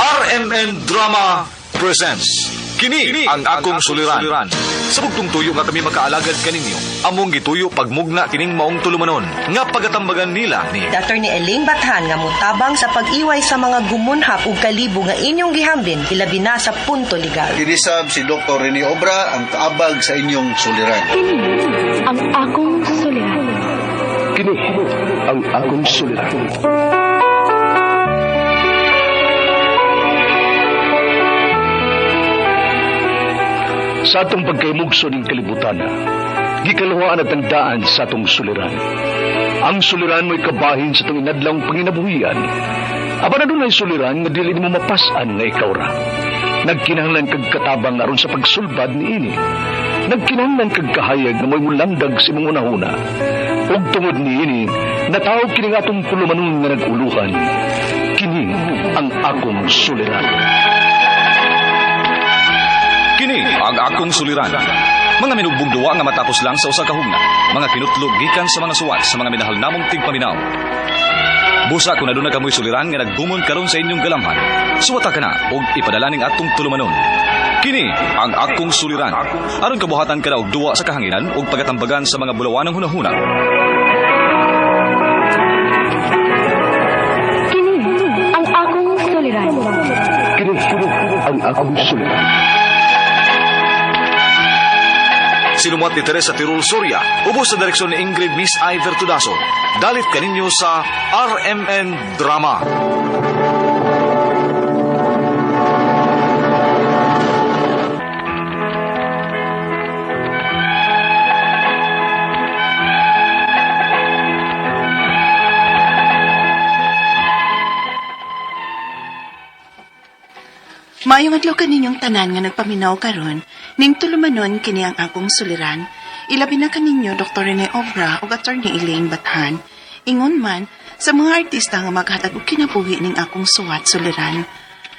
RMN Drama presents Kini ang akong suliran. Sa bugtong tuyo nga kami makaalagad kaninyo, among gituyo pagmugna kining maong tulumanon nga pagatambagan nila ni Attorney Elaine Bathan nga motabang sa pag-iway sa mga gumunhap ug kalibo nga inyong gihambin ilabi na sa punto legal. Kinisab si Dr. Rene Obra ang kaabag sa inyong suliran. Kini ang akong suliran. Kini ang akong suliran. Sa atong pagkaymugso ning kalibutan, gikaluhaan at ang daan sa atong suliran. Ang suliran mo'y kabahin sa atong inadlang panginabuhian. Apan adunay suliran nga dili nimo mapas-an nga ikaw ra. Nagkinahanglan kag katabang aron sa pagsulbad niini. Nagkinahanglan kag kahayag nga mo'y mulamdag sa imong unahuna. Ug tungod niini, natawag kini nga atong pulumanon nga nag-uluhan. Kini ang akong suliran. Kini ang akong suliran. Mga minugbong duwa nga matapos lang sa usa ka hugna. Mga kinutlog gikan sa mga suwat sa mga minahal namong tigpaminaw. Busa kung aduna kamoy suliran nga nagdumon karon sa inyong galamhan. Suwata ka na og ipadala ning atong tulumanon. Kini ang akong suliran. Aron kabuhatan ka na og duwa sa kahanginan ug pagatambagan sa mga bulawanang hunahuna. Kini ang akong suliran. Kini ang akong suliran. Sinumuat ni Teresa Tirul Soria, ubos sa direksyon ni Ingrid Miss Iver Tudaso. Dalit kaninyo sa RMN Drama. Maayong adlaw kaninyong tanan nga nagpaminaw karon, ning tulumanon kini ang akong suliran. Ilabi na kaninyo Dr. Rene Obra ug Attorney Elaine Bathan. Ingon man sa mga artista nga maghatag og kinabuhi ning akong suwat suliran.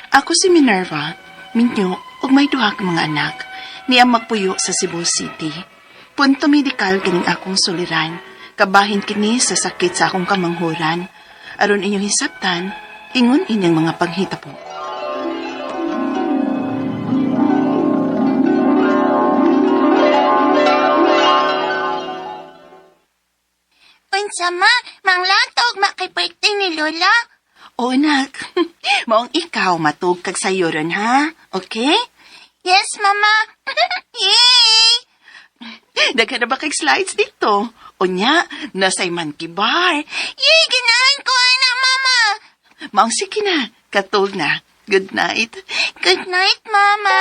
Ako si Minerva, minyo ug may duha ka mga anak. Niya magpuyo sa Cebu City. Punto medikal kining akong suliran. Kabahin kini sa sakit sa akong kamanghuran. Aron inyong hisabtan, ingon inyong mga panghitabo. Unsa ma, manglatog makipwerte ni Lola. Oo, nak. Maong ikaw matug kag sayuron, ha? Okay? Yes, mama. Yay! Daghan na ba kag slides dito? Unya, nasay monkey bar. Yay, ganahan ko na, mama. Maong sige na, katulog na. Good night. Good night, mama.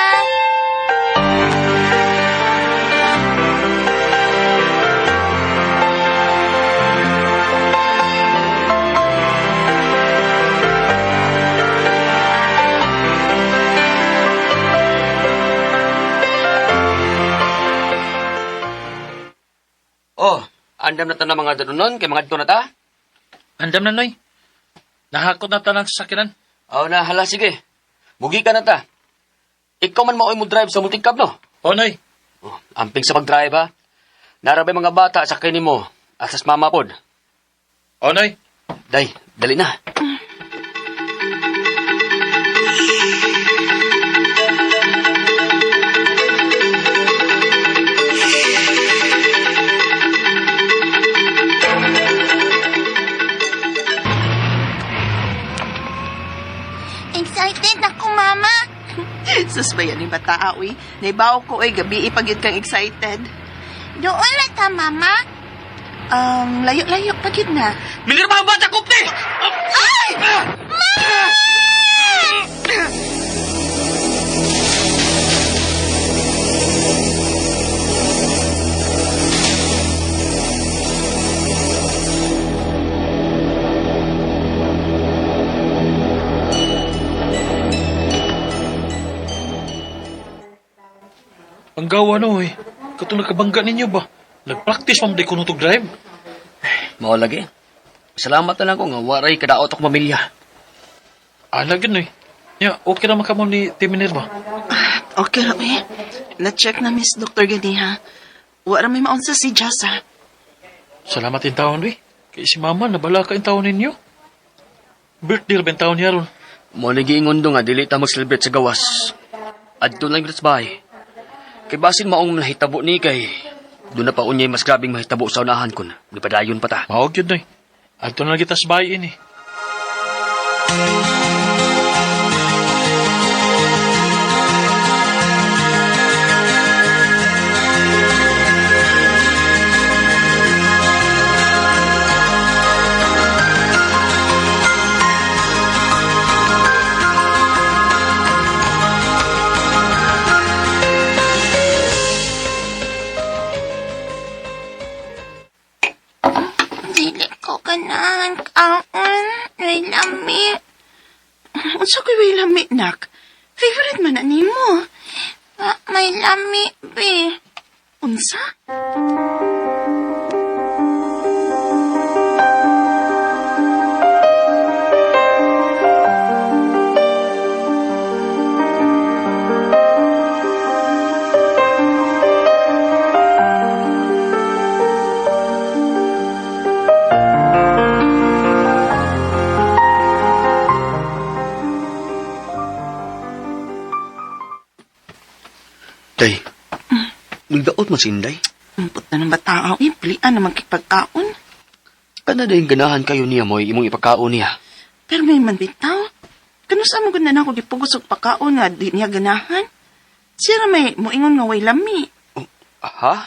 Oh, andam na ta na mga dadunon kay mga adto na ta. Andam na, Noy. Nahakot na tanan sa sakinan. Aw na hala sige. Mugi ka na ta. Ikaw man maoy mo drive sa multicab no. O, Noy. Oh, amping sa pag-drive ha. Narabay mga bata sa kini mo. Asas mama pod. O, Noy. Day, dali na. Excited ako, mama. Sus ba yan yung bata, uy? Naibaw ko, uy. Gabi ipagyud kang excited. Doon na ta, mama. Layo-layo pagyud na. Minerva ang bata kupte! Ay! Ang gawa, Noy. Katong nagkabangga ninyo ba? Nag-practice pa mo di ko nung drive. Mao lagi. Salamat na lang ko nga waray kadaot ako pamilya. Ala, ganoy. Ya, okay naman kamo ni Tim Minerva. Okay ra, uy. Na-check na, Miss Dr. Ganiha. Wala may maunsa si Jazz, ha? Salamat in taon, uy. Kay si mama, nabala ka in taon ninyo. Birthday ra ba in taon niya ron? Mo ni giingon do nga dili ta mag-celebrate sa gawas. Adto lang gyud sa bahay. Kay basin maong nahitabo ni kay doon na pa unyay mas grabing mahitabo sa unahan kun gipadayon pa ta. Mao gyud noy. Adto na lang kita sa bahay ini. Dili ko ganahan kaon. May lami. Unsa ko'y way lami, nak? Favorite man na nimo. May lami, be. Unsa? Day. Nagdaot man si Inday. Ampot na ng bata, eh, pilian na magkipagkaon. Kana dayong ganahan kayo niya mo'y imong ipakaon niya. Pero may man bitaw. Kano sa mo na ako gipugos og pakaon nga di niya ganahan? Siya ra may moingon nga way lami. Ha?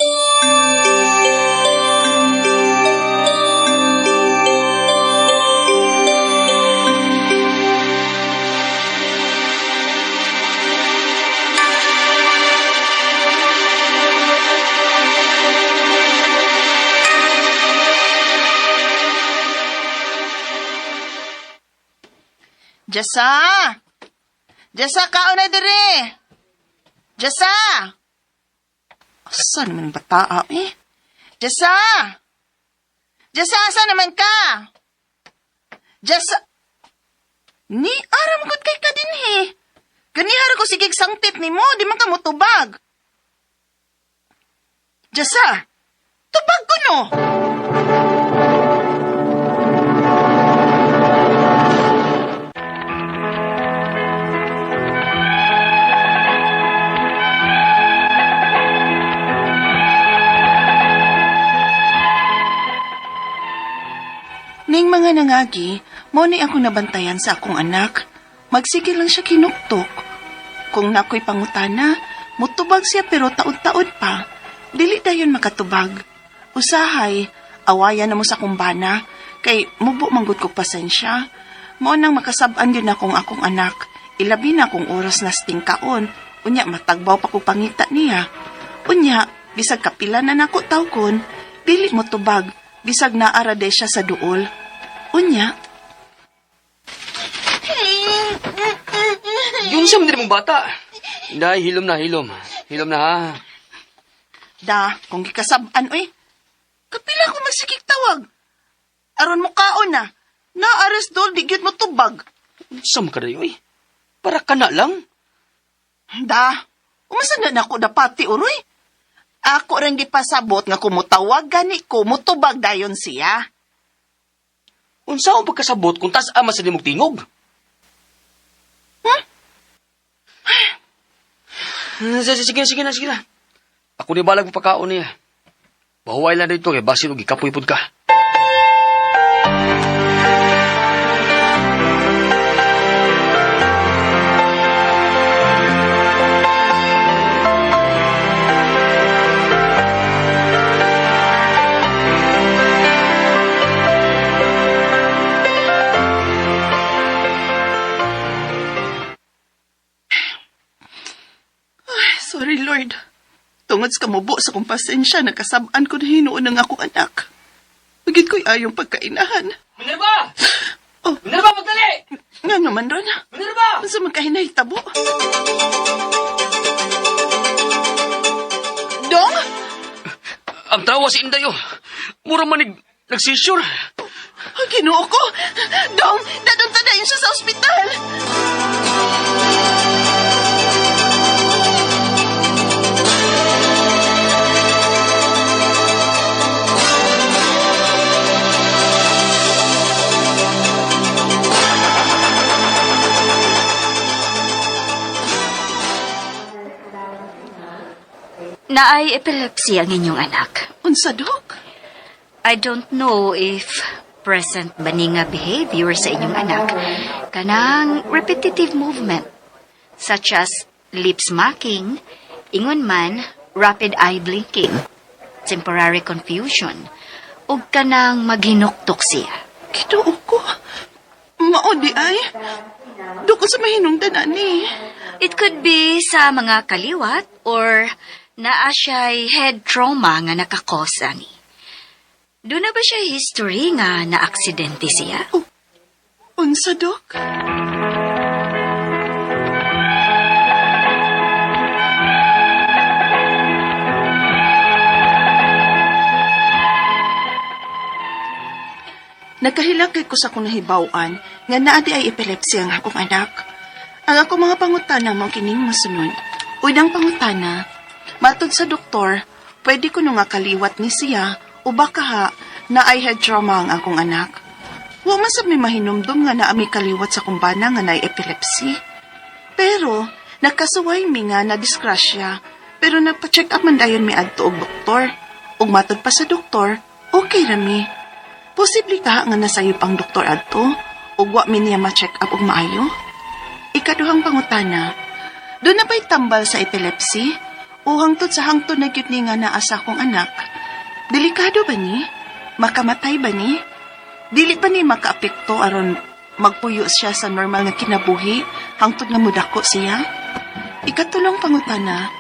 Jessa! Jessa, kaon na dire! Jessa! Asa naman ang bata, eh? Jessa! Jessa, asa naman ka? Jessa! Ni, aram gud kay ka din, he. Ganihara ko sigig sangpit ni mo, di man ka mutubag. Jessa! Tubag ko no! Ning mga nangagi, mo ni ako nabantayan sa akong anak. Magsige lang siya kinuktok. Kung nako'y pangutana, mutubag siya pero taod-taod pa. Dili dayon makatubag. Usahay, awayan na mo sa kumbana, kay mubo manggod ko pasensya. Mo nang makasab-an yun akong akong anak. Ilabi na akong oras na stingkaon. Unya matagbaw pa ko pangita niya. Unya, bisag kapila na nako tawgon, dili mo tubag, bisag naara de siya sa duol. Unya, Yun siya man mong bata. Inday, hilom na, hilom. Hilom na ha. da, kung gikasab-an oy. Kapila ko magsikik tawag. Aron mo kaon na. Naaras dol, di gyud mo tubag. Unsa man ka dayo, oy? Para ka na lang. Da, umasa na nako dapati uroy. Ako rin gipasabot nga kumutawag gani ko, mutubag dayon siya. Unsa ang pagkasabot kung tas ama sa dimog tingog? Hmm? Sige, sige, sige na, sige na. Ako ni balag pakaon niya. Bahuway lang dito kay basin og gikapoy pud ka. Ay, sorry Lord. Tungod sa kamubo sa kong pasensya, nakasab-an ko na hinuon ang akong anak. Pagit ko'y ayong pagkainahan. Minerva! Oh. Minerva, magdali! Nga naman ron. Minerva! Sa magkahinahitabo. Dong? Ang tawa si Inday, oh. Mura manig nag-seizure. Ang Ginoo ko! Dong, dadong tadayon siya sa ospital! Naay epilepsy ang inyong anak. Unsa, Dok? I don't know if present ba ni nga behavior sa inyong anak kanang repetitive movement such as lip smacking, ingon man rapid eye blinking, temporary confusion, ug kanang maghinuktok siya. Kinuo ko. Mao di ay. Dok, sa mahinungdan ani. It could be sa mga kaliwat or naa siya'y head trauma nga naka-cause ani. Duna ba siya history nga na-aksidente siya? Unsa, Dok? Nagkahilak kay ko sa akong nahibaw-an nga naa di ay epilepsy ang akong anak. Ang akong mga pangutana mao kining mosunod. Unang pangutana, matod sa doktor, pwede ko nga kaliwat ni siya o baka ha naay head trauma ang akong anak. Wa man sab may mahinumdum nga naa mi kaliwat sa akong bana nga naay epilepsy. Pero nakasuway mi nga na disgrasya, pero nagpa-check up man dayon mi adto og doktor. Ug matod pa sa doktor, okay ra mi. Posible ka nga nasayop ang doktor adto ug wa mi niya ma-check up og maayo? Ikaduhang pangutana, duna ba'y tambal sa epilepsy? O hangtod sa hangtod na gyud ni nga naa sa akong anak? Delikado ba ni? Makamatay ba ni? Dili ba ni makaapekto aron magpuyo siya sa normal nga kinabuhi hangtod nga mudako siya? Ikatulong pangutana,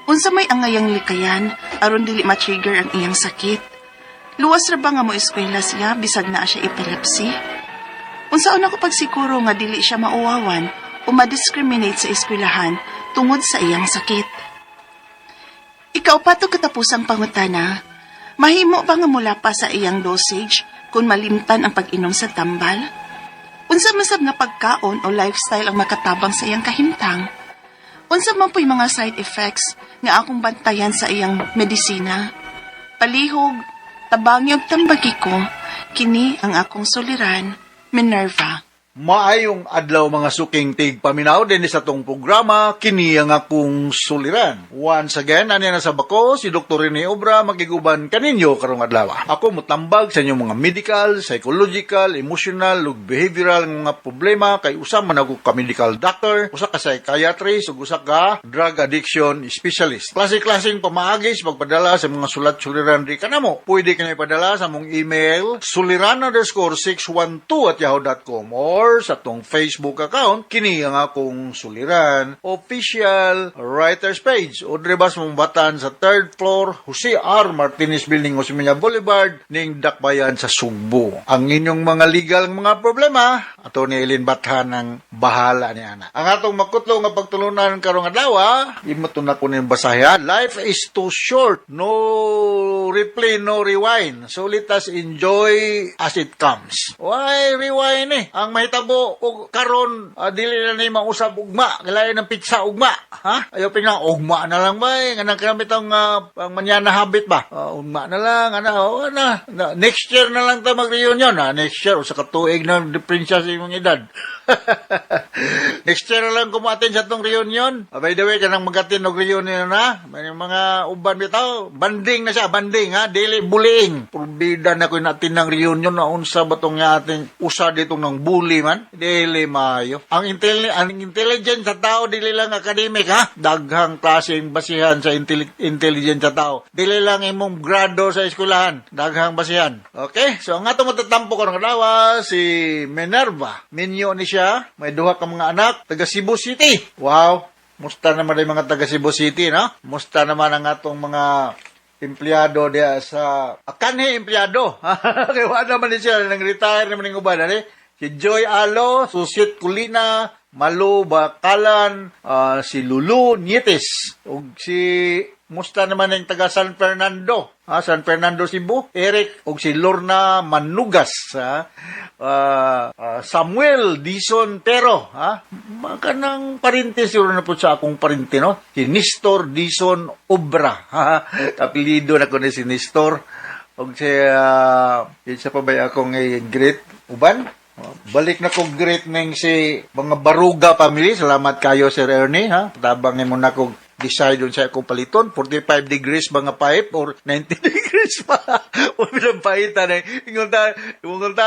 unsa may angayang likayan aron dili ma-trigger ang iyang sakit? Luwas ra ba nga mo eskwela siya bisag naa siya epilepsy? Unsaon ako pagsiguro nga dili siya mauwawan o ma-discriminate sa eskwelahan tungod sa iyang sakit? Ikaupat ug katapusang pangutana, mahimo ba nga mula pa sa iyang dosage kung malimtan ang pag-inom sa tambal? Unsa man sab nga pagkaon o lifestyle ang makatabang sa iyang kahimtang? Unsa man po'y mga side effects nga akong bantayan sa iyang medisina? Palihog, tabangi og tambagi ko, kini ang akong suliran, Minerva. Maayong adlaw mga suking tigpaminaw din sa tong programa kini ang akong suliran. Once again, ani na sa bako si Dr. Rene Obra makiguban kaninyo karong adlaw. Ako motambag sa inyong mga medical, psychological, emotional ug behavioral nga mga problema kay usa man ako ka medical doctor, usa ka psychiatrist ug usa ka drug addiction specialist. Klase-klaseng pamaagi sa pagpadala sa mga sulat suliran di kanamo. Pwede kini ipadala sa among email suliran_612@yahoo.com or sa atong Facebook account kini ang akong suliran official writers page o diri sa mong sa third floor, Jose R. Martinez Building, Osmeña Boulevard, ning Dakbayan sa Sugbo. Ang inyong mga legal mga problema, ato ni Eileen Bathan ang bahala ni ana. Ang atong makutlo nga pagtulunan karong adlaw, imo to na ko ning basahan. Life is too short, no replay, no rewind, so let us enjoy as it comes. Why rewind eh? Ang mahitabo og karon, dili na ni mausab ugma, kailangan ng pizza ugma, ha? Ayaw pinang ugma na lang ba eh, nga nang itong pang mañana habit ba? Ugma na lang, ana, oh, na, na, next year na lang ta mag-reunion, ha? Next year, usa ka tuig na diferensya sa imong edad. Next year na lang kumatin sa tong reunion. By the way, kanang magatin og reunion na, may mga uban bitaw, banding na siya, banding ha, dili bullying. Purbida na ko natin ng reunion na unsa ba tong ating usa ditong ng bully man, dili maayo. Ang intelligence sa tao dili lang academic ha, daghang klaseng basihan sa intelligence sa tao. Dili lang imong grado sa eskwelahan, daghang basihan. Okay? So ang atong matatampo karon adlaw si Minerva. Minyo ni siya, may duha ka mga anak, taga Cebu City. Wow, musta naman ang mga taga Cebu City, no? Musta naman ang atong mga empleyado diya sa kanhi empleyado. Kay wala naman ni siya nang retire naman ning uban ani. Si Joy Alo, Susit Kulina, Malu Bakalan, si Lulu Nietes, ug si musta naman ang taga San Fernando, ha, San Fernando Cebu, Eric ug si Lorna Manugas, ha? Samuel Dison Pero, ha? Makanang parente siguro na po sa akong parente, no? Si Nestor Dison Obra, ha? Apelyido na ko ni si Nestor. Ug si isa pa ba akong great uban? Balik na ko great ning si mga Baruga family. Salamat kayo, Sir Ernie, ha. Tabang nimo na ko decide unsa akong paliton, 45 degrees ba nga pipe or 90 degrees pa. O bilang paitan eh. Ingon ta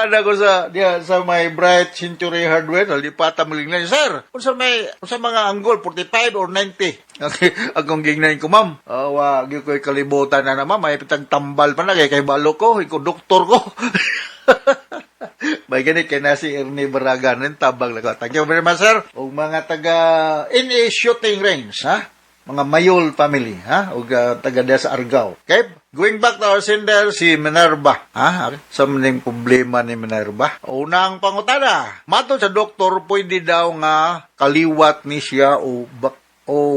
na ko sa diya sa may Bright Century Hardware, lipata mo lang, "Sir, unsa mga angle, 45 or 90?" Okay, akong gingnan ko, "Ma'am, wa gyud ko'y kalibutan na na, ma'am, may pitag tambal pa na kay balo ko, iko doktor ko." May gani kay na si Ernie Baragan rin tabang lang. Thank you very much, sir. Ug mga taga NA shooting range, ha? Mga Mayol family, ha? Ug taga diya sa Argao. Okay? Going back to our sender, si Minerva. Ha? Sa maning problema ni Minerva. Unang pangutana. Matod sa doktor, pwede daw nga kaliwat ni siya o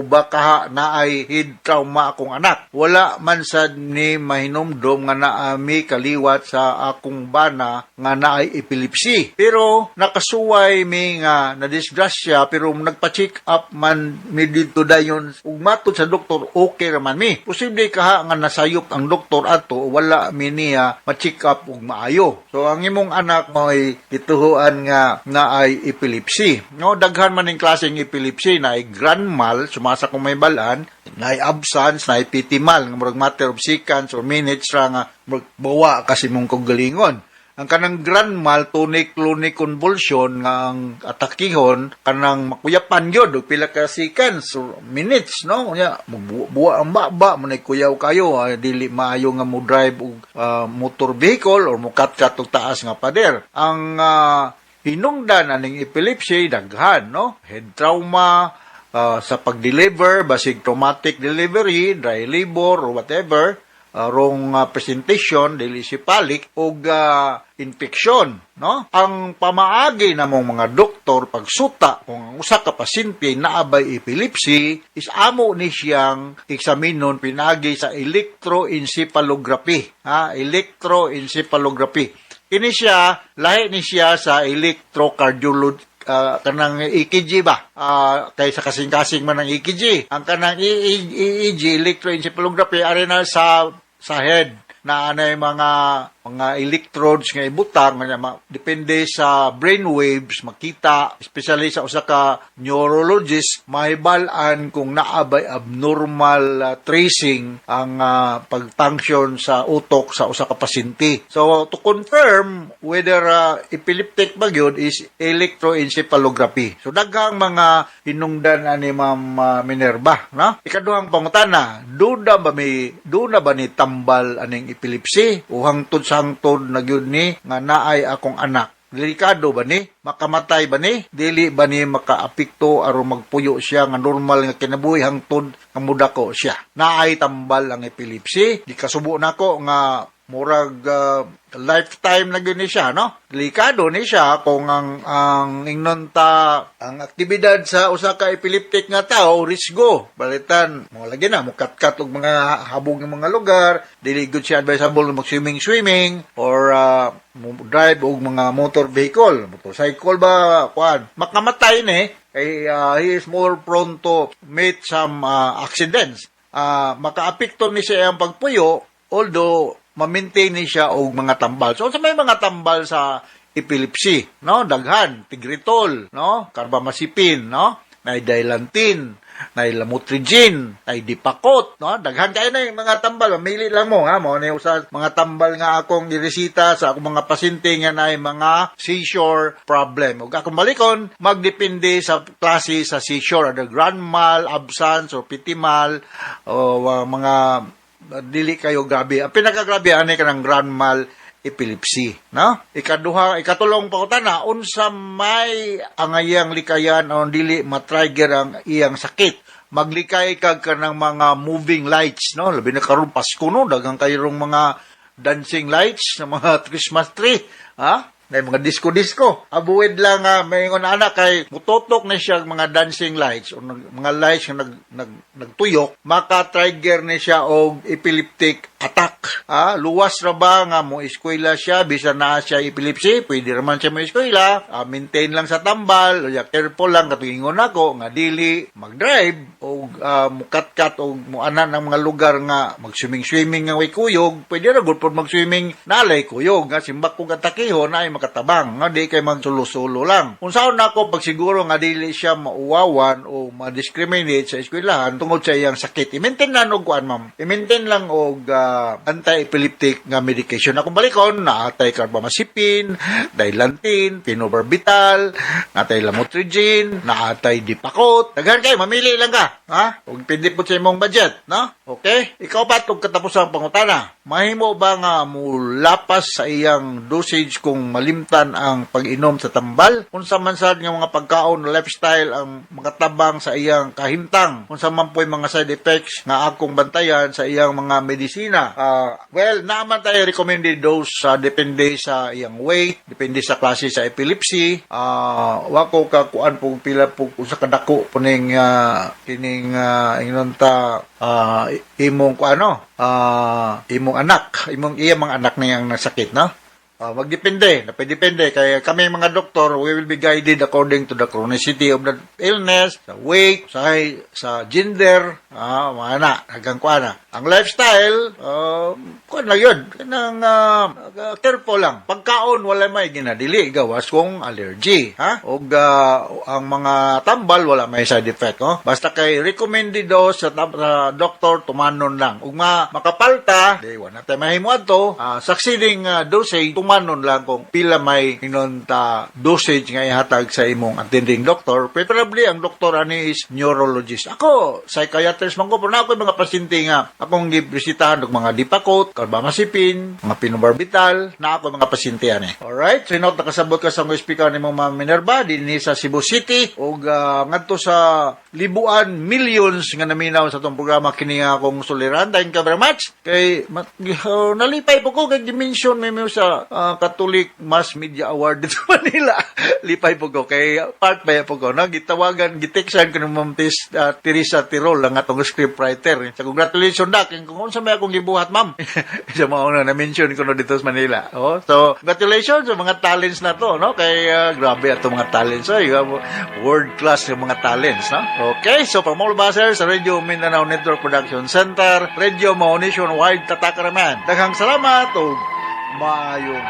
baka naay head trauma akong anak. Wala man sad ni mahinumdom nga naami kaliwat sa akong bana nga naay epilepsy. Pero nakasuway mi nga nadisgrasya, pero nagpa-check up man mi didto dayon ug matod sa doktor, okay raman mi. Posible kaha nga nasayop ang doktor ato, wala mi niya ma-check up ug maayo. So ang imong anak mo'y gituhuan nga naay epilepsy. No, daghan man ning klaseng epilepsy, naay grand mal, sumasa kung may balan, naay absence, naay petit mal, nga murag matter of seconds or minutes ra nga murag bawa kasi mong kaugalingon. Ang kanang grand mal, tonic clonic convulsion nga ang atakihon, kanang makuyapan gyud og pila ka seconds or minutes, no? Unya magbuwa ang baba, mo kuyaw kayo, dili maayo nga mo drive og motor vehicle or mo kat-kat og taas nga pader. Ang hinungdan aning epilepsy daghan, no? Head trauma, sa pag-deliver, basig traumatic delivery, dry labor or whatever, wrong presentation, dili cephalic ug infection, no? Ang pamaagi namong mga doktor pagsuta kung ang usa ka pasyente naa bay epilepsy is amo ni siyang eksaminon pinaagi sa electroencephalography, ha? Electroencephalography. Kini siya, lahi ni siya sa electrocardiology, kanang EKG ba? Kay sa kasing-kasing man ang EKG. Ang kanang EEG, electroencephalography, ari na sa head na anay mga electrodes nga ibutang nga depende sa brain waves makita, especially sa usa ka neurologist, mahibal-an kung naa bay abnormal tracing ang pag-function sa utok sa usa ka pasyente. So to confirm whether epileptic ba gyud is electroencephalography. So daghang mga hinungdan ani Ma'am Minerva, no? Ikaduhang pangutana, duna ba ni tambal aning epilepsy o hangtod sa hangtod na gyud ni nga naay akong anak? Delikado ba ni? Makamatay ba ni? Dili ba ni makaapekto aron magpuyo siya nga normal nga kinabuhi hangtod nga mudako siya? Naay tambal ang epilepsy? Di kasubo nako nga murag lifetime na gyud ni siya, no? Delikado ni siya kung ang ingnon ta ang aktibidad sa usa ka epileptic nga tao risgo. Balitan, mo lagi na mukatkat og mga habog ng mga lugar, dili gud siya advisable mag swimming swimming or mo drive og mga motor vehicle, motorcycle ba, kuan. Makamatay ni kay he is more prone to meet some accidents. Makaapekto ni siya ang pagpuyo, although ma-maintain ni siya og mga tambal. So sa may mga tambal sa epilepsy, no? Daghan, Tegretol, no? Carbamazepine, no? Nay Dilantin, nay Lamotrigine, nay Depakote, no? Daghan kayo na yung mga tambal. Mamili lang mo, ha? Mo na sa mga tambal nga akong giresita sa akong mga pasyente nga nay mga seizure problem. Ug akong balikon, magdepende sa klase sa seizure, either grand mal, absence, or petit mal, o mga dili kayo grabe. Ang pinakagrabe ani kanang grand mal epilepsy, no? Ikaduha, ikatulong pangutana, unsa may angayang likayan o dili ma-trigger ang iyang sakit? Maglikay kag kanang mga moving lights, no? Labi na karon Pasko, no, daghang kayong mga dancing lights sa mga Christmas tree, ha? May mga disco-disco. Avoid lang nga may ingon anak kay mututok na siya ang mga dancing lights o mga lights nga nagtuyok, maka-trigger ni siya og epileptic. attack. Luwas ra ba nga mo eskwela siya bisan naa siya epilepsy? Pwede raman siya mo eskwela. Maintain lang sa tambal, o careful lang katuingon nako nga dili mag-drive o mukatkat o muanan ang mga lugar nga mag-swimming-swimming nga way kuyog. Pwede ra gud pod mag-swimming nalay kuyog nga simbak kog atakihon ay makatabang nga di kay magsulo-sulo lang. Unsaon nako pagsiguro nga dili siya mauwawan o ma-discriminate sa eskwelahan tungod sa iyang sakit? I-maintain lang og kuan, ma'am. I-maintain lang og anti-epileptic nga medication. Akong balikon, naatay carbamazepine, Dilantin, phenobarbital, naatay lamotrigine, naatay Depakote. Daghan kay, mamili lang ka, ha? Ug pindi po sa imong budget, no? Okay? Ikaw pa og katapusang pangutana. Mahimo ba nga mulapas sa iyang dosage kung malimtan ang pag-inom sa tambal? Unsa man sad nga mga pagkaon o lifestyle ang makatabang sa iyang kahimtang? Unsa man po'y mga side effects nga akong bantayan sa iyang mga medisina? Well, naaman tayo recommended dose sa depende sa iyang weight, depende sa klase sa epilepsy. Wa ko ka kuan po pila po usa ka dako po ning kining ingnon ta imong kuano imong anak, imong iya mga anak niyang nasakit, no? Magdepende, napedepende kay kami mga doktor, we will be guided according to the chronicity of the illness, sa weight, sa gender, mga na, hanggang kuan na. Ang lifestyle, kuan lang yun, kanang careful lang. Pagkaon wala may ginadili gawas kung allergy, ha? Og ang mga tambal wala may side effect, no? Basta kay recommended dose sa doktor, tumanon lang. Ug ma makapalta, di wala tayo mahimo adto, succeeding dosage tumanon lang kung pila may inon ta dosage nga ihatag sa imong attending doctor. Preferably ang doktor ani is neurologist. Ako, psychiatrist man ko, pero na ako mga pasyente nga akong gibisitahan og mga Depakote, carbamazepine, mga phenobarbital, na ako mga pasyente ani. Alright, so inot nakasabot ka sa mga speaker ni Ma'am Minerva dinhi sa Cebu City ug ngadto sa libuan millions nga naminaw sa atong programa kini nga akong suliran. Thank you very much. Kay nalipay po ko kay gi-mention mi sa Catholic Mass Media Award dito sa Manila. Lipay po ko kay part ba po ko no gitawagan, giteksan ko ni Ma'am Teresa Tirol ang atong scriptwriter. Sa congratulations dak kung unsa may akong gibuhat, ma'am. Sa mga una na mention ko no dito sa Manila. Oh, so congratulations sa mga talents na to, no, kay grabe ato mga talents ay world class yung mga talents, no? Okay, so from all of us here sa Radio Mindanao Network Production Center, Radio Mao Nationwide, tatak raman. Daghang salamat ug maayong